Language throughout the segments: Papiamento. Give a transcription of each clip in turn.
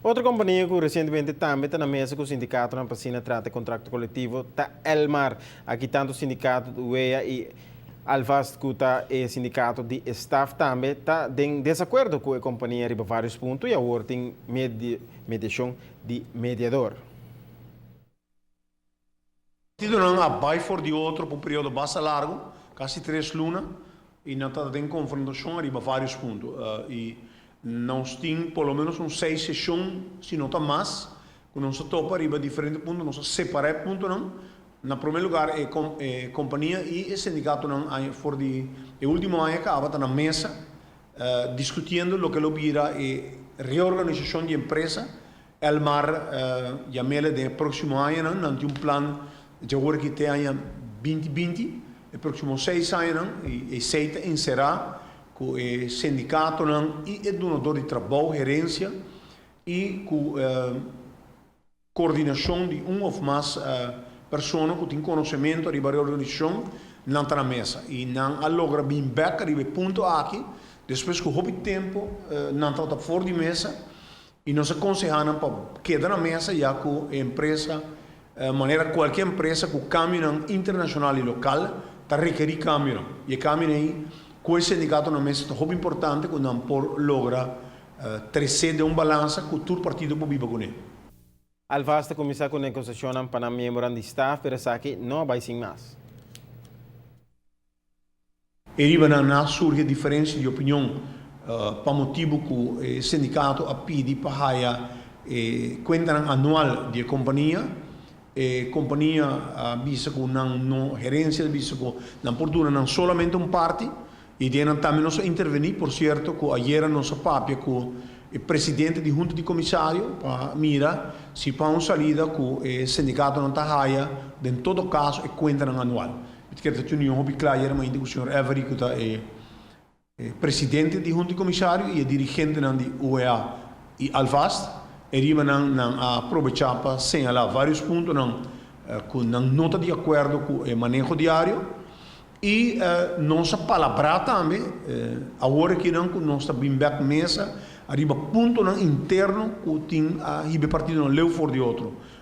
Otro kompania ku resientemente tambe ta na mesa ku sindikatonan pa asina trata e kontrakto kolektivo ta Elmar. Aki tantu sindikato di UEA i Alvast ku ta e sindikato di e staf tambe ta den desakuerdo ku e kompania riba vários punto i awor tin mediashon di mediador. Partidonan a bai for di otro pa un periodo basta largu, kasi tres luna, i nan ta den konfrontashon ariba vários punto. I nos tin por lo ménos un seis seshon, si no ta mas, ku nos a topa riba diferente punto. Nos a separá e puntonan. Na promé lugar e e kompania i e sindikatonan a for di e último aña kaba ta na mesa diskutiendo loke lo bira e reorganisashon di empresa. Elmar yam'ele den e próksimo añanan. Nan tin un plan dje awor aki te aña 2020, e próksimo seis añanan, i esei ta enserá ku e sindikatonan i e dunador di trabou, herensia, i ku koordinashon di un òf mas persona ku tin konosementu riba reorganisashon, nan ta na mesa. I nan a logra bin bèk riba e punto aki despues ku hopi tempu nan tabata for di mesa. I nos a konsehá nan pa keda na mesa ya ku e empresa, manera kualke empresa ku kambionan internashonal i lokal, ta rekerí kambionan. I e kambionan ei ku e sindikato na mesa ta hopi importante ku nan por logra tresé den un balansa ku tur partido por biba kuné. Alvast ta kuminsá ku negosiashonnan pa nan miembronan di staf, pero esaki no a bai sin mas. E riba nan a surgi diferencia di opinion pa motibu cu e sindicato a pidi pa haya e cuentanan anual di e compania. E compania a bisa cu nan no, gerencia a bisa cu nan por duna nan solamente un parti y den nan tambe nos a interveni. Por cierto cu ayera nos a papia cu e presidente di hunta di comisario pa mira si pa un salida cu e sindicatonan ta haya den todo caso e cuentanan anual. Mi ta kere ta tuni un hopi kla ayera mainta ku señor Every ku ta e presidente di Hunta di Komisario i e dirigentenan di UEA i Alvast. E riba nan nan a probechá pa señalá vários puntonan ku nan no ta di akuerdo ku e maneho diario i nos a palabrá tambe awor akinan ku nos ta bin bèk mesa ariba puntonan interno ku tin a hiba e partidonan leu for di otro.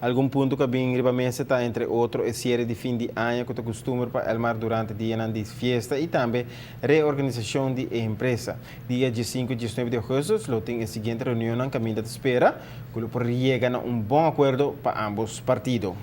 Algun punto ku a bin riba mesa ta entre otro e siere di fin di aña ku ta kustumber pa Elmar durante dianan di fiesta i tambe reorganisashon di e empresa. Dia 15 i 19 di ougùstùs lo tin e siguiente reunionnan kaminda ta spera ku lo por yega na un bon akuerdo pa ámbos partido.